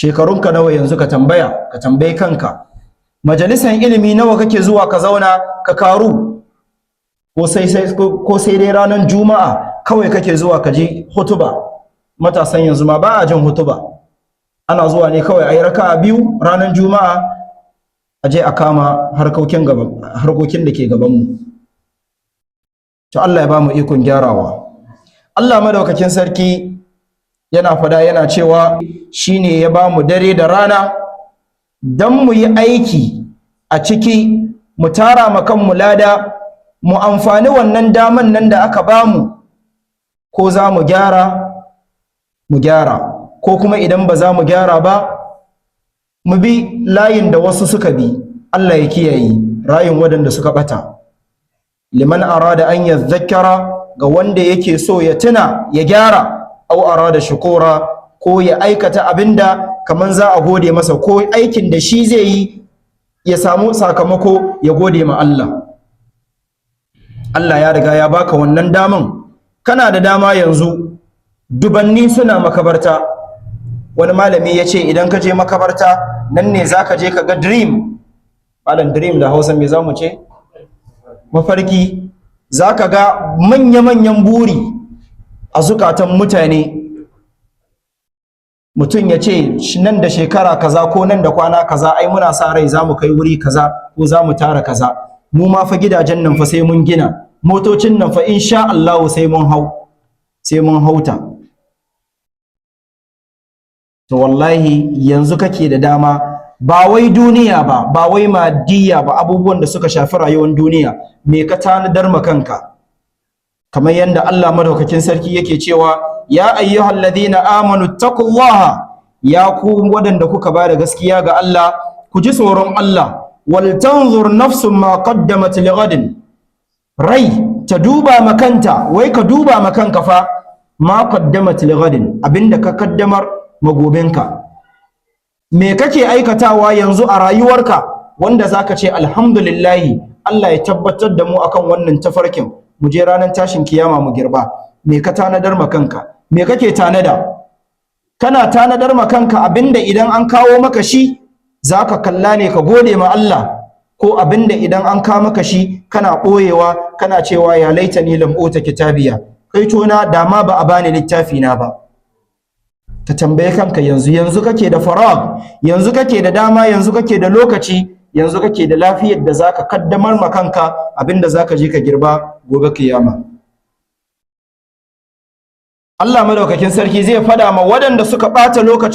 Shekarunka nawa yanzu? Ka tambaya, ka tambayi kanka. Majalisan ilimi nawa kake zuwa ka zauna ka karu? Ko sai dai ranar Juma'a kawai kake zuwa ka ji hutuba? Matasan yanzu ma ba a jin hutuba, ana zuwa ne kawai a yi raka'a biyu ranar Juma'a, a je a kama harkokin da ke gabanmu. To, Allah ya ba mu ikon gyarawa. Allah Madaukakin Sarki yana fada, yana cewa shine ya ba mu dare da rana don mu yi aiki a ciki, mu tara ma kanmu lada, mu amfani wannan daman nan da aka ba mu. Ko za mu gyara, mu gyara, ko kuma idan ba za mu gyara ba, mu bi layin da wasu suka bi. Allah ya kiyaye rayin waɗanda suka ɓata. Liman arada an yadhakkara, ga wanda yake so ya tuna ya gyara, au arada shukura, ko ya aikata abinda kaman za a gode masa, ko aikin da shi zai yi ya samu sakamako, ya gode ma Allah. Allah ya riga ya baka wannan daman, kana da dama yanzu. Dubanni suna makabarta. Wani malami ya ce idan ka je makabarta, nan ne za ka je ka ga dream. Malam, dream da Hausa me za mu ce? Mafarki. Za ka ga manya-manyan buri a zukatan mutane. Mutum ya ce nan da shekara kaza ko nan da kwana kaza, ai muna sa rai za mu kai wuri kaza, ko za mu tara kaza, mu ma fa gidajen nan fa sai mun gina, motocin nan fa insha Allah sai mun hau, sai mun hauta. To wallahi yanzu kake da dama, ba wai duniya ba, ba wai madiyya ba, abubuwan da suka shafi rayuwar duniya, me ka tanadar ma kanka? Kamar yadda Allah Madaukakin Sarki yake cewa: ya ayyuhal ladina amanu taqullaha, ya ku waɗanda kuka ba da gaskiya ga Allah, ku ji tsoron Allah. Wal tanzur nafsun ma qaddamat lighadin, rai ta duba makanta, wai ka duba makanka fa, ma qaddamat lighadin, abinda ka kaddamar magobenka. Me kake aikatawa yanzu a rayuwarka wanda zaka ce alhamdulillahi, Allah ya tabbatar da mu akan wannan tafarkin, mu je ranar tashin kiyama mu girba? Me ka tanadar ma kanka? Me kake tanada? Kana tanadar ma kanka abinda idan an kawo maka shi zaka kalla ne ka gode ma Allah, ko abinda idan an kawo maka shi kana ɓoyewa, kana cewa ya laitani lam uta kitabiya, kai tona dama ba a bani littafi na ba? Ka tambaye kanka yanzu. Yanzu kake da farag, yanzu kake da dama, yanzu kake da lokaci, yanzu kake da lafiyar da zaka kaddamar ma kanka abinda zaka je ka girba gobe kiyama. Allah Madaukakin Sarki zai fada ma waɗanda suka ɓata lokacin.